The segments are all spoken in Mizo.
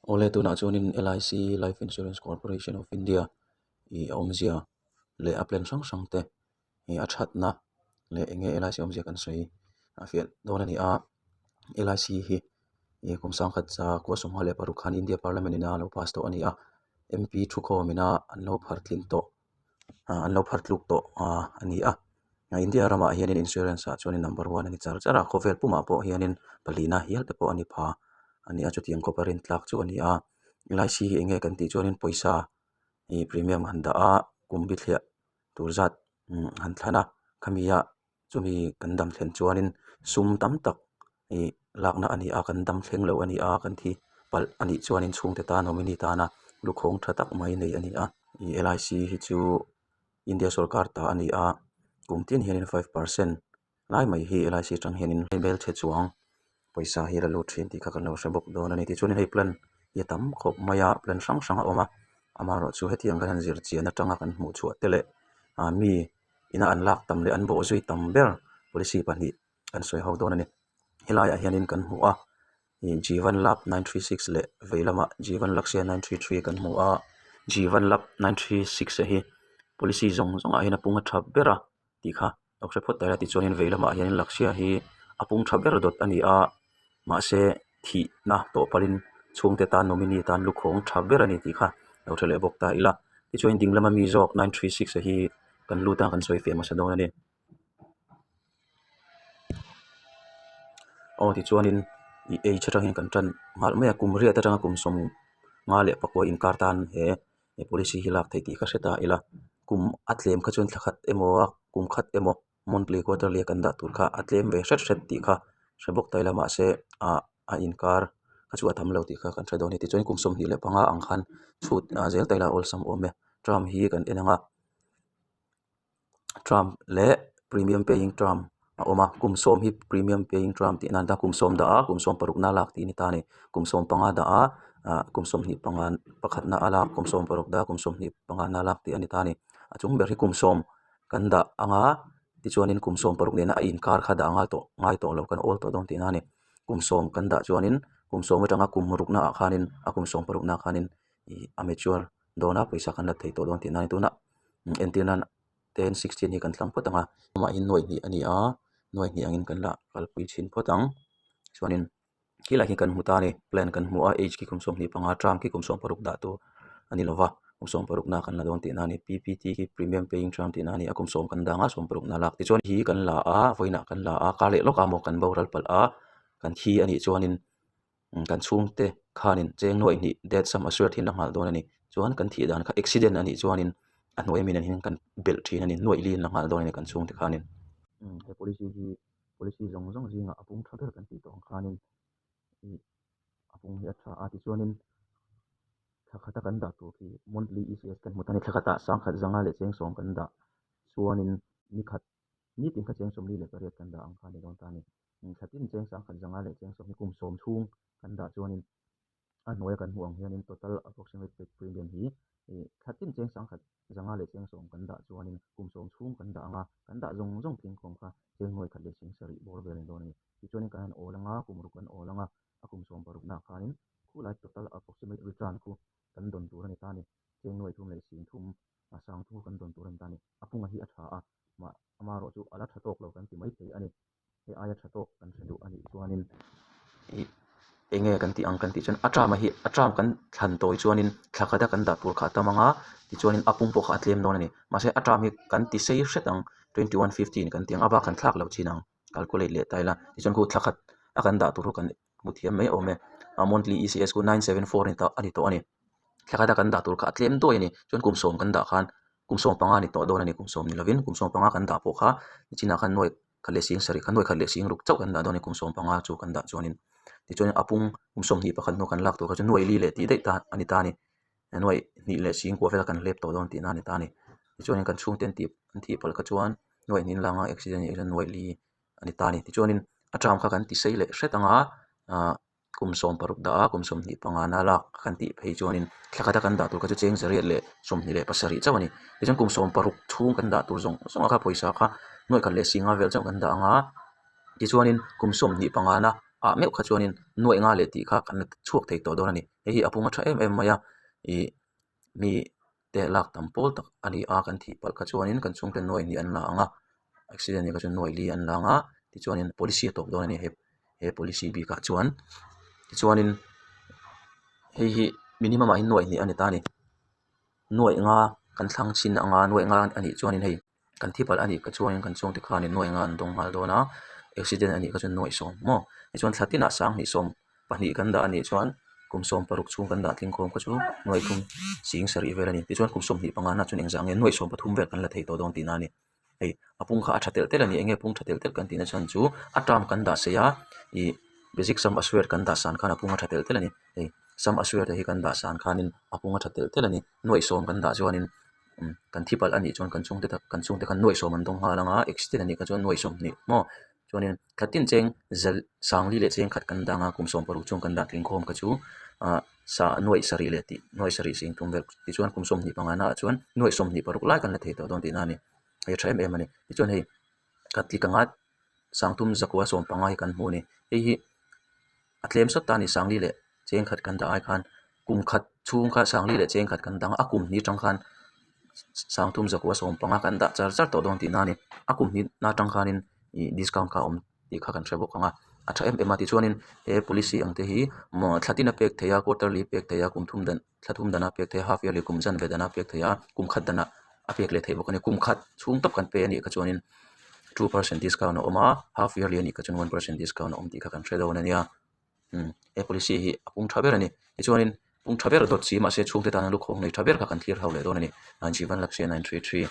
Awle tunah chuanin LIC Life Insurance Corporation of India ih a awmzia leh a plan hrang hrang te ih a thatna leh eng nge LIC awmzia kan sawi a fiah dawn a ni a LIC hi ih kum sangkhat za kua sawmnga leh paruk khan India Parliament in a lo pass tawh a ni a MP thukhawm ina an lo phar tlin tawh. ah an lo phar tluk tawh ah a ni a India ramah hianin insurance ah chuanin number one a ni char char a khawvel pumah pawh hianin palina hial te pawh a ni pha a ni a chutiang khawpa rin tlak chu a ni a L I C hi eng nge kan tih chuanin pawisa ih premium han dah a kum bithliah tur zat han thlan a khami ah chumi kan dam thlen chuanin sum tam tak ih lakna a ni a kan dam thleng lo a ni a kan thi palh a nih chuanin chhungte tan nominee tana lukhawng tha tak mai nei a ni a ih L I C hi chu India sawrkar ta a ni a kum tin hianin five percent lai mai hi L I C atang hianin hmelchhe chuang pawisa hi la lut thin tih kha kan lo hre bawk dawn a ni tichuanin hei plan hi a tam khawp mai a plan hrang hrang a awm a amaherawhchu hetiang kan han zir chian atanga kan hmuh chhuah te leh ah mi ina an lak tam leh an bawh zui tam ber policy pahnih kan sawi ho dawn a ni helaiah hianin kan hmu a ih Jeevan Labh nine three six leh vei lamah Jeevan Lakshya nine three three kan hmu a Jeevan Labh nine three six a hi policy zawng zawngah hian a pung a tha ber a tih kha lo hre phawt ta ila tichuanin vei lamah hianin Lakshya hi a pung tha ber dawt a ni a mahse thihna tawh palhin chhungte tan nominee tan lukhawng tha ber a ni tih kha lo hre leh bawk ta ila tichuan ding lama mi zawk nine three six a hi kan lut a kan sawi fiah hmasa dawn a ni. Aw tichuanin ih age atangin kan tan nghal mai a kum riat atanga kum sawm nga leh pakua inkar tan he he policy hi lak theih tih ka hre ta ila kum a tlem kha chuan thla khat emaw a kum khat emaw monthly quarterly a kan dah tur kha a tlem ve hret hret tih kha hre bawk ta ila mahse ah a inkar kha chu a tam lo tih kha kan hre dawn a ni tichuan kum 25 ang khan chhut ah zel ta ila awlsam awm e term hi kan en ang a. Term leh premium paying term a awm a kum sawm hi premium paying term tih nan kum sawm dah a kum sawm paruk na lak tih a ni ta a ni kum sawm panga dah a ah kum sawmhnih panga pakhat na a lak kum sawm paruk dah a kum sawmhnih panga na lak tih a ni ta a ni a chung ber hi kum sawm kan dah ang a tichuanin kum sawm paruk nena a inkar kha dah ngai tawh ngai tawh lo kan awl tawh dawn tihna a ni kum sawm kan dah chuanin kum sawm atanga kum rukna ah khanin a kum sawm paruk na khanin ih a mature dawn a pawisa kan la thei tawh dawn tihna a ni tuna entir nan ten sixteen hi kan tlang phawt ang a amah hi nuaih hnih a ni a nuaih hnih angin kan la kalpui chhin phawt ang chuanin khilai khi kan hmu ta a ni plan kan hmu a age khi kum 25 term khi kum 16 dah tur a ni lova kum 16 na kan la dawn tihna a ni P P T khi premium paying term tihna a ni a kum sawm kan dang a 16 na lak tichuan hi kan la a vawiinah kan la a kar leh lawk a maw kan boral palh a kan thi a nih chuanin kan chhungte khanin cheng nuaih hnih death sum assured hi an la nghal dawn a ni chuan kan thih dan kha accident a nih chuanin a hnuai ami nen hian kan belh thin a ni nuaih li an la nghal dawn a ni kan chhungte khanin. He policy hi policy zawng zawng zingah a pung tha ber kan tih tawh ang khanin ih a pung hi a tha a tichuanin thla khata kan dah tur khi monthly E C S kan hmu ta a ni thla khatah sangkhat zanga leh cheng sawm kan dah chuanin ni khat nitin kha cheng sawmli leh pariat kan dah ang kha a ni dawn ta a ni. Thla tin cheng sangkhat zanga leh cheng sawm hi kum sawm chhung kan dah chuanin a hnuaia kan hmuh ang hianin total approximate paid premium hi ih thla tin cheng sangkhat zanga leh cheng sawm kan dah chuanin kum sawm chhung kan dah ang a, kan dah zawng zawng tlingkhawm kha cheng nuai khat leh cheng sarih bawr vel a ni dawn a ni. Tichuanin kan han awl ang a, kum ruk kan awl ang a, a kum sawm paruknaah khanin khulai total approximate return khu kan dawn tur a ni ta a ni. Cheng nuai thum leh sing thum a sang thum khu kan dawn tur a ni ta a ni. A punga hi a tha a, mah amaherawhchu chu a la tha tawk lo kan ti maithei a ni. Hei aia tha tawk kan hre duh a nih chuanin ih eng nge kan tih ang kan tih chuan a term a hi a term kan thlan tawi chuanin thla khat a kan dah tur kha a tam ang a tichuanin a pum pawh kha a tlem dawn a ni mahse a term hi kan ti sei hret ang twenty one fifteen kan ti ang a bak kan thlak loh chin ang calculate leh ta ila tichuan khu thla khat a kan dah tur chu kan hmu thiam mai awm e a monthly E C S khu nine seven four a ni tawh a ni tawh a ni thla khat a kan dah tur kha a tlem duai a ni chuan kum sawm kan dah khan kum sawm panga a ni tawh dawn a ni kum sawm ni lovin kum sawm panga kan dah pawh kha nichinah khan nuai khat leh sing sarih kha nuai khat leh sing ruk chauh kan dah dawn a ni kum 15 chu kan dah chuanin tichuanin a pung kum 21 hnu kan lak tur kha chu nuai li leh tih daih ta a ni ta a ni nuai hnih leh sing kua vela kan hlep tawh dawn tihna a ni ta a ni tichuanin kan chhungte an tih an thih palh kha chuan nuai hnih langa accident a nih chuan nuai li a ni ta a ni tichuanin a term kha kan ti sei leh hret ang a ah. Kum 16 dah a, kum 25 na lak kan tih phei chuanin thla khata kan dah tur kha chu cheng zariat leh 27 chauh a ni. Tichuan kum 16 chhung kan dah tur zawng zawng a kha pawisa kha nuaih khat leh singa vel chauh kan dah ang a, tichuanin kum 25 na. ah meuh kha chuanin nuaih nga leh tih kha kan la chhuak thei tawh dawn a ni. Hei hi a pung a tha em em mai a ih mi te lak tam pawl tak a ni a kan thih palh kha chuanin kan chhungte nuaih hnih an la ang a accident nih kha chuan nuaih li an la ang a tichuanin policy a tawp dawn a ni he he policy bikah chuan tichuanin hei hi minimum ah hian nuaih hnih a ni ta a ni nuaih nga kan thlang chhin anga nuaih nga a nih chuanin hei. Kan thi palh a nih kha chuanin kan chhungte khanin nuaih nga an dawng nghal dawn a, accident a nih kha chuan nuaih sawm maw? Tichuan thla tinah sanghnih sawm pahnih kan dah a nih chuan kum sawm paruk chhung kan dah tling khawm kha chu nuaih thum sing sarih vel a ni. Tichuan kum sawmhnih panga na chuan engzah nge nuaih sawm pathum vel kan la thei tawh dawn tihna a ni. Hei a pung kha a tha telh telh a ni. Enge pung tha telh telh kan tihna chhan chu a term kan dah sei a, ih basic sum assured kan dah san khan a pung a tha telh telh a ni. Hei sum assured te hi kan dah san khanin a pung a tha telh telh a ni. Nuaih sawm kan dah chuanin. Kan thi palh a nih chuan kan chhungte tak kan chhungte khan nuaih sawm an dawng nghal ang a accident a nih kha chuan nuaih sawm hnih maw chuanin thla tin cheng zal sangli leh cheng khat kan dang a kum sawm paruk chuan kan dah tling khawm kha chu ah sa nuaih sarih leh tih nuaih sarih sing thum vel tichuan kum sawmhnih panga naah chuan nuaih sawmhnih paruk lai kan la thei tawh dawn tihna a ni hei a tha em em a ni tichuan hei ka tlik anga sangthum zakua sawm panga hi kan hmuh a ni hei hi a tlem sawt ta a ni sangli leh cheng khat kan dah ai khan kum khat chhung kha sangli leh cheng khat kan dang a a kum hnih atang khan sangthum zakua sawm panga kan dah char char tawh dawn tihna a ni a kum hnih na atang khanin ih discount kha a awm tih kha kan hre bawk ang a a tha em em a tichuanin he policy ang te hi maw thla tin a pek theih a quarterly pek theih a kum thum dan thla thum dana pek theih a half yearly kum zan ve dana pek theih a kum khat danah a pek leh theih bawk a ni kum khat chhung tawp kan pe a nih kha chuanin 2 percent discount a awm a half yearly a nih kha chuan 1 percent discount a awm tih kha kan hre dawn a nia umm he policy hi a pung tha ber a ni tichuanin pung tha ber dawt si mahse chhungte tana lukhawng nei tha ber kha kan thlir ho leh dawn a ni 91 lakh 933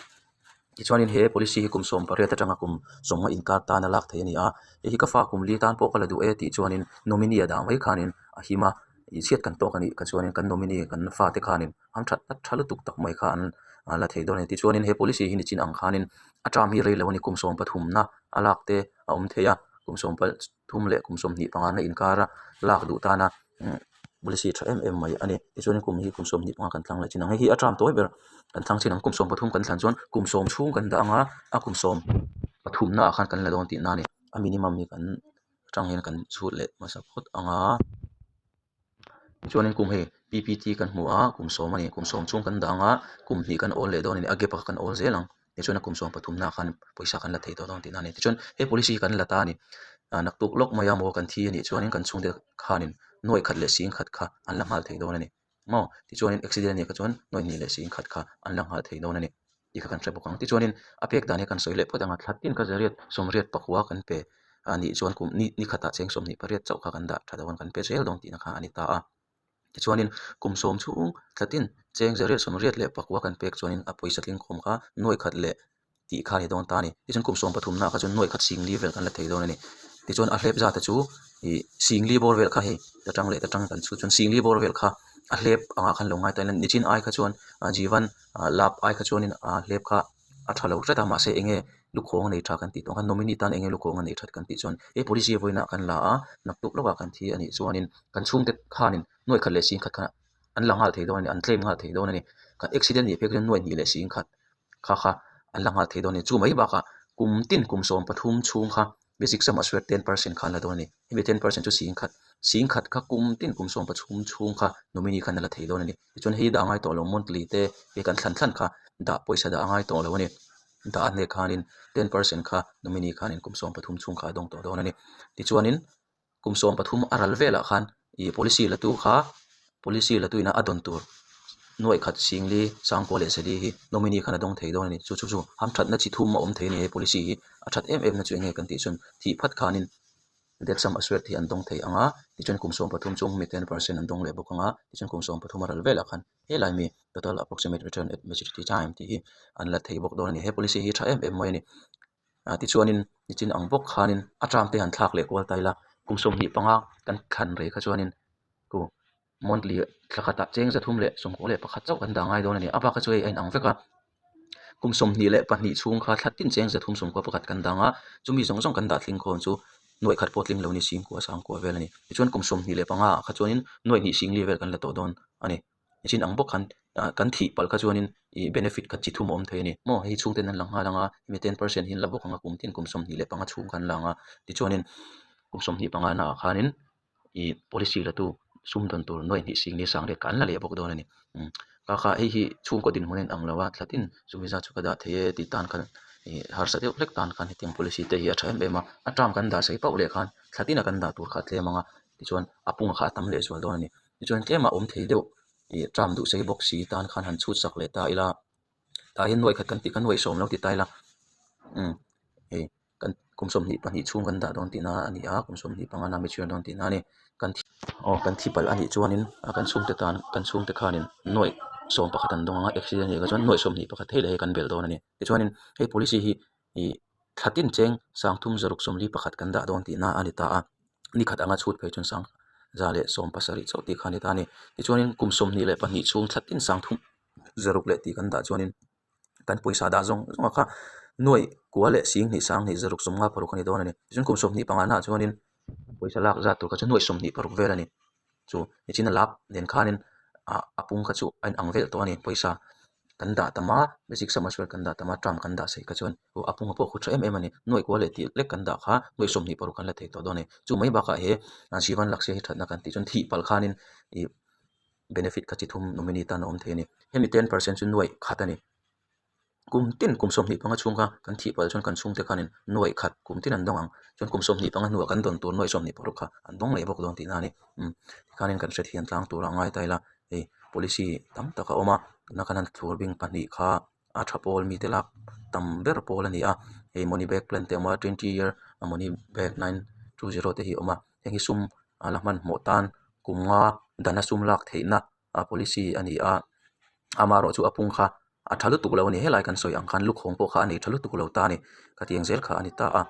tichuanin he policy hi kum sawm pariat atanga kum sawmnga inkar tana lak theih a ni a hei hi ka fa kum li tan pawh ka la duh e tih chuanin nominee a dah mai khanin a him a ih chhiat kan tawk a nih kha chuanin kan nominee kan fate khanin an that tha lutuk tak mai kha an la thei dawn a ni tichuanin he policy hi nichin ang khanin a term hi rei lo a ni kum sawm pathumna a lak te a awm thei a kum sawm pathum leh kum sawmhnih panga na inkara lak duh tana policy tha em em mai a ni tichuan kum hi kum sawmhnih panga kan thlang leh chin ang hei hi a term tawi ber kan thlang chin ang kum sawm pathum kan thlan chuan kum sawm chhung kan dah ang a a kum sawm pathumna ah khan kan la dawn tihna a ni a minimum hi kan atang hian kan chhut leh hmasa phawt ang a tichuanin kum hei P P T kan hmu a kum sawm a ni kum sawm chhung kan dah ang a kum hnih kan awl leh dawn a ni a gap ah kan awl zel ang tichuan a kum sawm pathumna ah khan pawisa kan la thei tawh dawn tihna a ni tichuan he policy hi kan la ta a ni ah naktuk lawk mai a maw kan thi a nih chuanin kan chhungte khanin nuaih khat leh sing khat kha an la nghal thei dawn a ni maw tichuanin accident a nih kha chuan nuaih hnih leh sing khat kha an la nghal thei dawn a ni tih kha kan hre bawk ang tichuanin a pek dan hi kan sawi leh phawt ang a thla tin kha zariat sawmriat pakua kan pe a nih chuan kum ni ni khatah cheng sawmhnih pariat chauh kha kan dah tha dawn kan pe zel dawn tihna kha a ni ta a. Tichuanin kum sawm chhung thlatin cheng zariat sawmriat leh pakua kan pek chuanin a pawisa tling khawm kha nuaih khat leh tih kha a ni dawn ta a ni. Tichuan kum sawm pathumna kha chuan nuaih khat sing li vel kan la thei dawn a ni. Tichuan a hlep zat te chu ih sing li bawr vel kha hei ta tang leh ta tang kan chhut chuan sing li bawr vel kha a hlep angah khan lo ngai ta ila nichin ai kha chuan Jivan lap ai kha chuanin a hlep kha a tha lo hret a mahse eng nge lukhawng a nei tha kan tih tawh khan nominee tan eng nge lukhawng a nei that kan tih chuan he policy vawiinah kan la a naktuk lawkah kan thi a nih chuanin kan chhungte khanin nuaih khat leh sing khat kha an la nghal thei dawn a ni an claim nghal thei dawn a ni kan accident nih phei chuan nuaih hnih leh sing khat kha kha an la nghal thei dawn a ni chu mai bakah kum tin kum sawm pathum chhung kha basic sum assured 10% kha an la dawn a ni hemi 10% chu sing khat sing khat kha kum tin kum sawm pathum chhung kha nominee khan a la thei dawn a ni tichuan hei dah ngai tawh lo monthly te hei kan thlan thlan kha dah pawisa dah a ngai tawh lo a ni dah a hnek khanin 10% kha nominee khanin kum sawm pathum chhung kha a dawng tawh dawn a ni tichuanin kum sawm pathum a ral velah khan ih policy la tu kha policy la tu ina a dawn tur nuaih khat singli sangkua leh sali hi nominee khan a dawng thei dawn a ni chu chu chu hamthatna chi thum a awm thei a ni he policy hi a that em em na chu eng nge kan tih chuan thih phat khanin death sum assured hi an dawng thei ang a tichuan kum sawm pathum chu hemi 10% an dawng leh bawk ang a tichuan kum sawm pathum a ral velah khan helai mi total approximate return at maturity time tih hi an la thei bawk dawn a ni he policy hi tha em em mai a ni ah tichuanin nichin ang bawk khanin a term te han thlak leh kual ta ila kum sawmhnih panga kan thlan rei kha chuanin ku monthly thla khatah cheng zathum leh sawmkua leh pakhat chauh kan dah ngai dawn a ni a bakah chu hei a inang vek a kum sawmhnih leh pahnih chhung kha thla tin cheng zathum sawmkua pakhat kan dang a chumi zawng zawng kan dah tling khawm chu nuaih khat pawh tling lo a ni singkua sangkua vel a ni tichuan kum sawmhnih leh panga ah kha chuanin nuaih hnih singli vel kan la tawh dawn a ni nichin ang bawk khan ah kan thih palh kha chuanin ih benefit kha chi thum a awm thei a ni maw hei chhungten an la nghal ang a hemi 10% hi an la bawk ang a kum tin kum sawmhnih leh panga chhung kha an la ang a tichuanin. Kum 25 naah khanin ih policy la tu sum dawn tur nuaih hnih sing ni sang riat kha an la leh bawk dawn a ni. Umm kha kha hei hi chhungkaw dinhmun a inang lo a thlatin chumi zat chu ka dah thei e tih tan khan ih harsa deuh hlek tan khan hetiang policy te hi a tha em em a. A term kan dah sei pauh leh khan thlatin a kan dah tur kha a tlem ang a tichuan a punga kha a tam leh zual dawn a ni. Tichuan tlema awm thei deuh ih term duh sei bawk si tan khan han chhut sak leh ta ila tah hian nuaih khat kan tih kha nuaih sawm lo ti ta ila umm hei kan kum 22 chhung kan dah dawn tihna a ni a kum 25 na mature dawn tihna a ni kan thi aw kan thi palh a nih chuanin a kan chhungte tan kan chhungte khanin nuaih sawm pakhat an dawng ang a accident a nih kha chuan nuaih 21 thei leh hei kan belh dawn a ni tichuanin hei policy hi ih thla tin cheng sangthum zaruk sawmli pakhat kan dah dawn tihna a ni ta a nikhat anga chhut phei chuan sang za leh sawm pasarih chauh tih kha a ni ta a ni tichuanin kum 22 chhung thla tin sangthum zaruk leh tih kan dah chuanin kan pawisa dah zawng zawng a kha nuaih kua leh sing hnih sang hnih zaruk sawmnga paruk a ni dawn a ni tichuan kum 25 naah chuanin pawisa lak zat tur kha chu nuaih 26 vel a ni chu nichina lap nen khanin ah a pung kha chu a inang vel tawh a ni pawisa kan dah tam a basic sum assured kan dah tam a term kan dah sei kha chuan a punga pawh khu tha em em a ni nuaih kua leh tih lek kan dah kha nuaih 26 kan la thei tawh dawn a ni chu mai bakah he Jeevan Lakshya hi thatna kan tih chuan thih palh khanin ih benefit kha chi thum nominee tan a awm thei a ni. Hemi 10% chu nuaih khat a ni. Kum tin kum 25 chhung kha kan thih palh chuan kan chhungte khanin nuaih khat kum tin an dawng ang. Chuan kum 25 hnuah kan dawn tur nuaih 26 kha an dawng leh bawk dawn tihna a ni. Umm tikhanin kan hrethiam tlang turah ngai ta ila hei policy tam tak a awm a tuna kan han thlur bing pahnih kha a tha pawl mite lak tam ber pawl a ni a. Hei money back plan te a awm a 20 year money back 920 te hi a awm a. Heng hi sum a la hmanhmawh tan kum nga dana sum lak theihna a policy a ni a amaherawh chu a pung kha a tha lutuk lo a ni helai kan sawi ang khan lukhawng pawh kha a nei tha lutuk lo ta a ni khatiang zel kha a ni ta a.